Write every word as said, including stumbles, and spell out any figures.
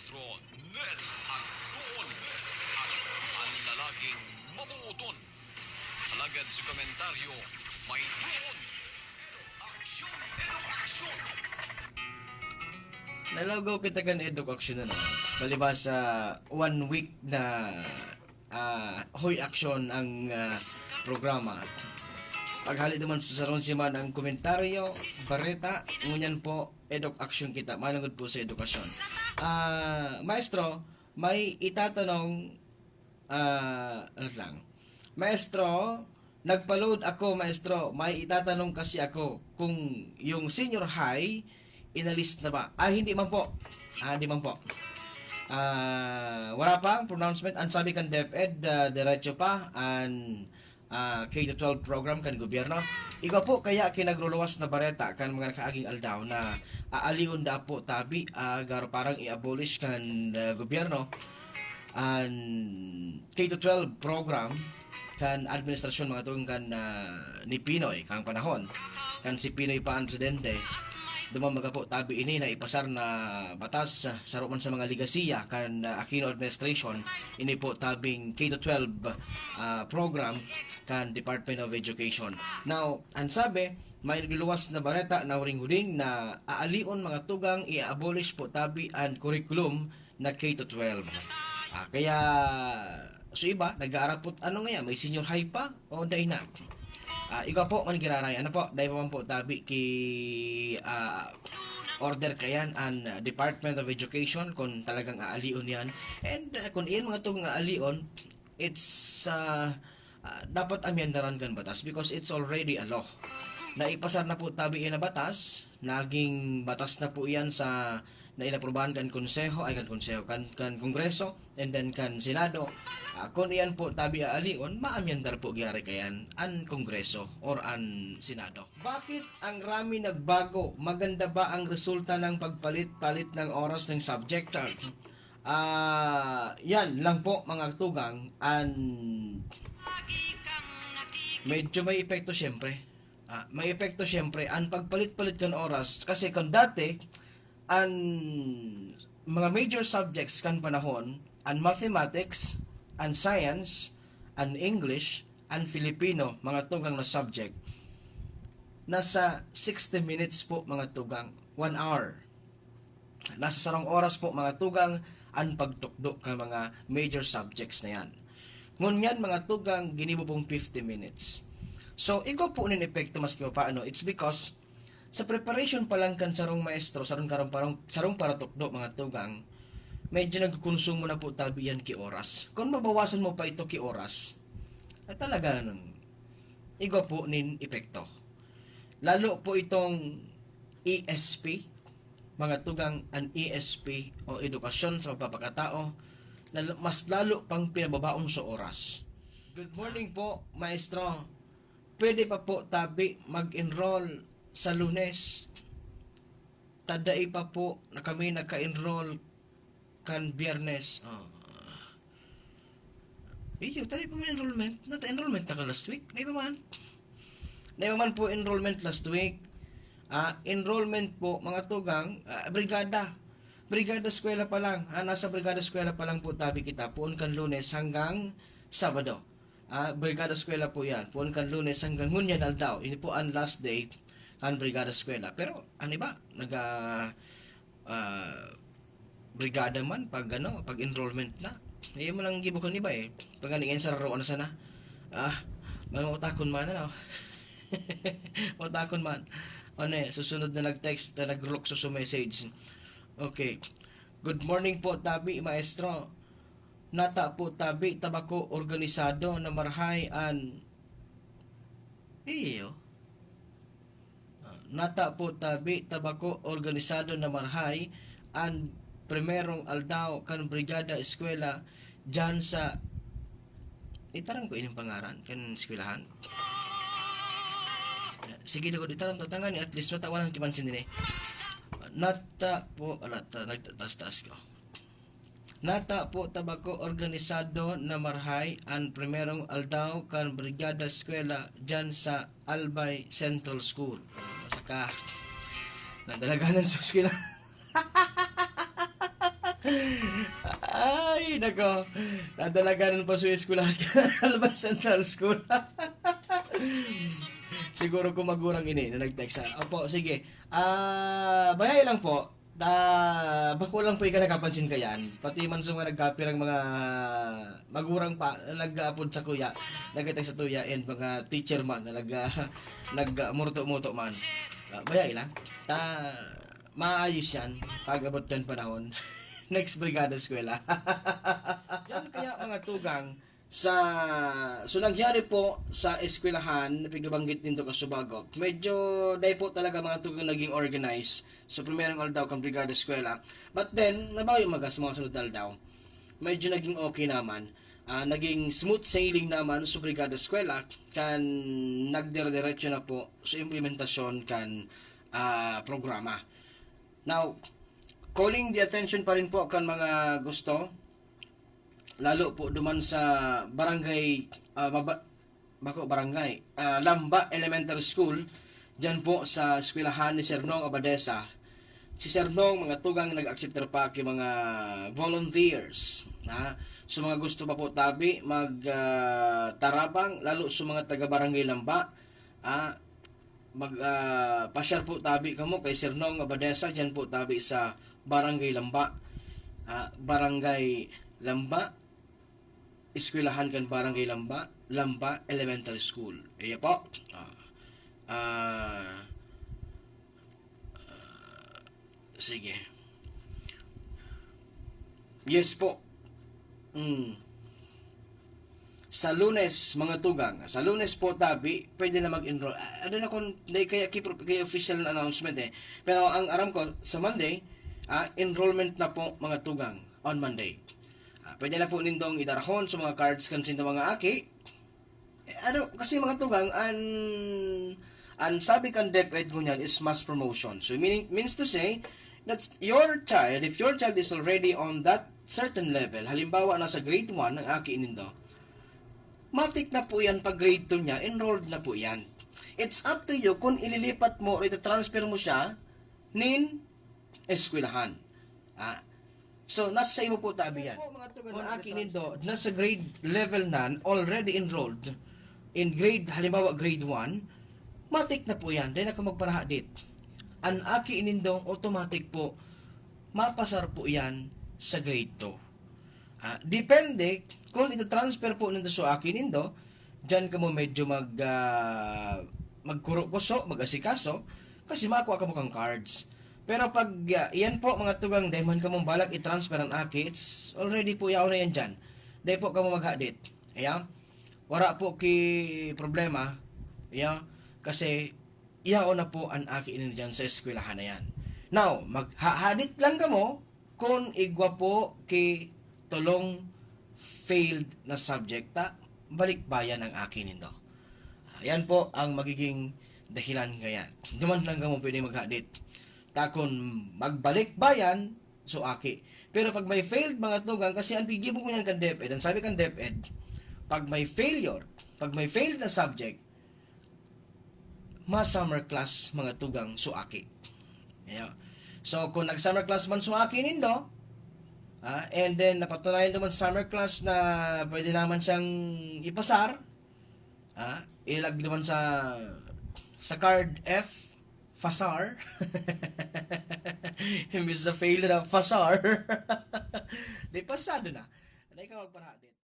Ron Nel Anton, at ang lalaging mabuton. Alagad sa komentaryo, may doon. Aksyon! Aksyon! Nalagaw kita kan Eduk Aksyon na naman. Palibas sa one week na, ah, Hoy Aksyon ang, ah, programa. Paghali naman sa sarong semana ang komentaryo, bareta, ngunyan po, Eduk Aksyon kita. Manungod po sa edukasyon. Ah, maestro, may itatanong, ah, ano lang. Maestro, nagpa-load ako, maestro. May itatanong kasi ako kung yung senior high, inalis na ba? Ah, hindi man po. Ah, hindi man po. Ah, wala pa ang pronouncement. Ang sabi kan DepEd, ah, diretso pa. Ang, ah, K to twelve program kan gobyerno. Igwa po kaya kinagruluwas na bareta kan mga nakaaging aldaw na aalion da po tabi, ah, garo parang i-abolish kan, ah, gobyerno an K to twelve program kan administrasyon, mga tugang, kan, ah, ni Pinoy kang panahon. Kan si Pinoy pa ang presidente, duman baga po tabi ini na ipasar na batas, ah, saro man sa mga legasiya kan, ah, Aquino administration, ini po tabing K to twelve, ah, program kan Department of Education. Now, ang sabi, may nagluluwas na bareta na huring-huring na aalion, mga tugang, i-abolish po tabi an curriculum na K to twelve. Ah, kaya, so iba, nag-aarapot, ano ngaya, may senior high pa? O dai na? Ah, igwa po man giraray. Ano po, dai pa man po tabi ki, ah, order kayan an, ah, Department of Education kung talagang aalion yan. And, ah, kung iyan mga tugang aalion, it's, ah, ah, dapat amyandaran kan batas because it's already a law. Naipasar na po tabi iyan na batas, naging batas na po iyan sa na inaprubahan kan Konseho, ay, kan Konseho, kan, kan Kongreso, and then kan Senado. Ah, kun iyan po tabi aalion, maamyandar po giyari kayan an Kongreso or an Senado. Bakit ang rami nagbago? Maganda ba ang resulta ng pagpalit-palit ng oras ng subject? Ah, yan lang po, mga tugang, an medyo may epekto siyempre. Ah, may epekto siyempre an pagpalit-palit kan oras. Kasi kung dati, an mga major subjects kan panahon, an mathematics, an science, an English, an Filipino, mga tugang na subject, nasa sixty minutes po, mga tugang, one hour. Nasa sarong oras po, mga tugang, an pagtukdo kan mga major subjects na yan. Ngunyan, mga tugang, ginibo pong fifty minutes. So, igwa po nin epekto maski papaano. It's because sa preparation pa lang kan sarong maestro, sarong karong parang, sarong paratukdo, mga tugang, medyo nagkukonsumo na po tabi yan ki oras. Kung mabawasan mo pa ito ki oras, ay talaga nang igwa po nin epekto. Lalo po itong E S P, mga tugang, an E S P o edukasyon sa pagpapakatao, lalo, mas lalo pang pinababaon sa oras. Good morning po, maestro. Pwede pa po tabi mag-enroll sa Lunes? Tadai pa po na kami nagka-enroll kan Biyernes. Ah. Iyo, tadi pa man enrollment. Nata-enrollment ta ka last week. Di ba man? Di ba man po enrollment last week? Ah, enrollment po, mga tugang, ah, brigada. Brigada eskwela pa lang. Ah, nasa brigada eskwela pa lang po tabi kita. Puon kan Lunes hanggang Sabado. Ah, brigada eskwela po yan. Puon kan Lunes hanggang ngunyan aldaw. Ini po ang last day kan brigada eskwela. Pero, ano ba? Naga, ah, brigada man pag, ano, pag enrollment na. Iyo mo lang gibo kan iba eh. Pag ano yan, sararoan na sana. Ah, mga utakon man, ano? Utakon man. Ano eh, susunod na nag-text, na nag-rock sa message. Okay. Good morning po, tabi, maestro. Nata po tabi ta bako organisado na marhay an, iyo. Ah, nata po tabi ta bako organisado na marhay an primerong aldaw kan Brigada Eskwela diyan sa, itaram ko ining pangaran kan eskwelahan. Sige, lugod, itaram ta tangani, at least matawan ang kimansin din eh. Nata po, ala, ta, nagtataas-taas ko. Nata po ta bako organisado na marhay an primerong aldaw kan Brigada Eskwela diyan sa Albay Central School. Saka, nadalaganan sa eskwela. Nako, nadalaganan pa sa eskwelahan kan Albay Central School. Siguro kung magurang ini na nag-text, ah. Opo, sige. Ah, bayai lang po. Ta, bako lang po ika nakapansin ka yan. Pati man sa mga nagkapirang mga magurang pa, nag-aapod sa kuya, nagkatay sa tuya, and mga teacher man na nag, nag-murto-muto man. Ah, bayai lang. Ta, maayos yan. Pag-abot kan panahon. Next Brigada Eskwela. Diyan kaya, mga tugang, sa, so, nangyari po sa eskwelahan na pigbanggit nindo kasubago, medyo dai po talaga, mga tugang, naging organized. So, primerong aldaw kan Brigada Eskwela. But then, nabawi maga sa mga sunod na aldaw. Medyo naging okay naman. Ah, naging smooth sailing naman sa Brigada Eskwela. Kan nagdire-diretso na po sa implementasyon kan, ah, programa. Now, calling the attention pa rin po kan mga gusto, lalo po duman sa barangay, ah, maba-, bako barangay, ah, Lamba Elementary School, diyan po sa eskwelahan ni Sir Nong Abadesa. Si Sir Nong, mga tugang, nag-akseptar pa ki mga volunteers, ha? So, mga gusto pa po tabi mag, ah, tarabang, lalo sa mga taga Barangay Lamba, ah, mag, ah, pasyar po tabi kamo kay Sir Nong Abadesa, diyan po tabi sa Barangay Lamba. Ah, Barangay Lamba, eskwelahan kan Barangay Lamba, Lamba Elementary School. Iya po. Ah, ah, ah, sige. Yes po. Mm. Sa Lunes, mga tugang. Sa Lunes po, tabi, pwede na mag-enroll. Ah, ano na kung, hindi kaya, kaya official na announcement eh. Pero ang aram ko, sa Monday, ah, enrollment na po, mga tugang, on Monday. Ah, pwede na po nindong idarahon sa mga cards kan sinda mga aki. Eh, ano, kasi, mga tugang, an, an sabi kan DepEd ngunyan is mass promotion. So, meaning, means to say, that's your child, if your child is already on that certain level, halimbawa, nasa grade one ang aki nindo, matik na po yan pag grade two niya, enrolled na po yan. It's up to you kung ililipat mo o itatransfer mo siya nin eskwelahan. Ah, so, nasa sa imo po tabi yan. Kung aki nindo, nasa grade level na, already enrolled in grade, halimbawa, grade one, matik na po yan. Dai na ka magparahadit. An aki nindong automatic po, mapasar po yan sa grade two. Ah, depende kung itatransfer po nindo sa aki nindo, diyan kamo medyo mag, ah, magkurokoso, mag-asikaso, kasi makua kamo kan cards. Pero pag, ah, iyan po, mga tugang, dai man kamo balak i-transfer an aki, it's already po, yaon na yan diyan. Dai po kamo maghadit. Ayan. Wara po ki problema. Ayan. Kasi, yaon na po an aki nindo diyan sa eskwelahan na yan. Now, maghahadit lang kamo kung igwa po ki tolong failed na subject ta, balikbayan ang aki nindo. Ayan po ang magiging dahilan kaya. Duman lang kamo pwede maghadit. Ta kun magbalikbayan, so aki. Pero pag may failed, mga tugang, kasi ang gigibo ko niyan kan DepEd, ang sabi kan DepEd, pag may failure, pag may failed na subject, ma-summer class, mga tugang, so aki. Ayan. So, kung nag-summer class man so aki nindo, ah, and then napatunayan naman summer class na pwede naman siyang ipasar, ah, ilag naman sa, sa card F, fasar. Imbis na fail na, fasar. Di pasado na. Dai ka magparahadit.